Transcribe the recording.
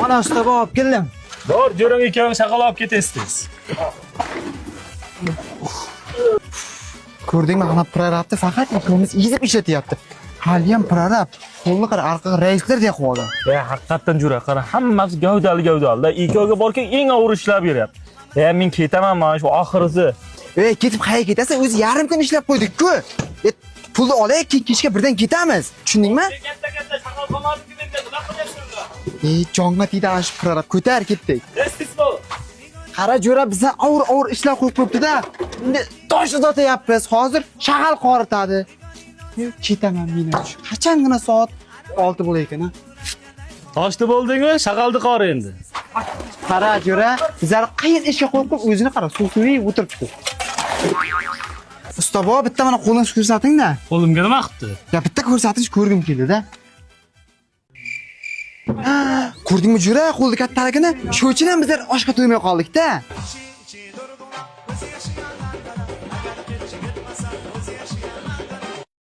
Mana ustaga olib keldim. Bor, jo'rang ikkoving shag'al olib ketasiz tez. Ko'rdingmi, ana prorabni faqat ikkovimiz ezib ishlatyapti. Haliyam prorab qo'lni qara, orqaga raislardek qildi. E, haqiqatdan jo'ra, qara, hammasi gavdali gavdali. Ikkovga borkan eng og'ir ishlab beryapti. E, men ketaman mana shu oxirisi. Ey, ketib qayerga ketasan? O'zi yarim kun ishlab qo'ydik-ku. E, pulni olaylik, keyin kechga birdan ketamiz. Tushundingmi? Katta katta shag'al qolmadi menda, nima qilyapsan? Ey, jonga tegdi ana shu prorab. Ko'tar ketdik. Tez tez bo'l. Qara jo'ra, bizdan og'ir og'ir ishlar qo'yib qo'yibdi-da. Endi tosh uzatyapmiz. Hozir shag'al qoritadi. E, ketaman men. Qachongina soat 6 bo'lar ekan, ha? Toshni bo'ldingmi? Shag'alni qor endi. Qara jo'ra, bizlar qiyin ishga qo'yib qo'yib o'zini qara, suv suv yeb o'tiribdi. Usta bova, bitta mana qo'lini ko'rsating-da. Qo'limga nima qilibdi? Ya bitta ko'rsatish ko'rgim keldi-da. Ko'rdingmi jo'ra, qo'lni kattaligini? Shu uchun ham bizlar oshga to'ymay qoldik-da.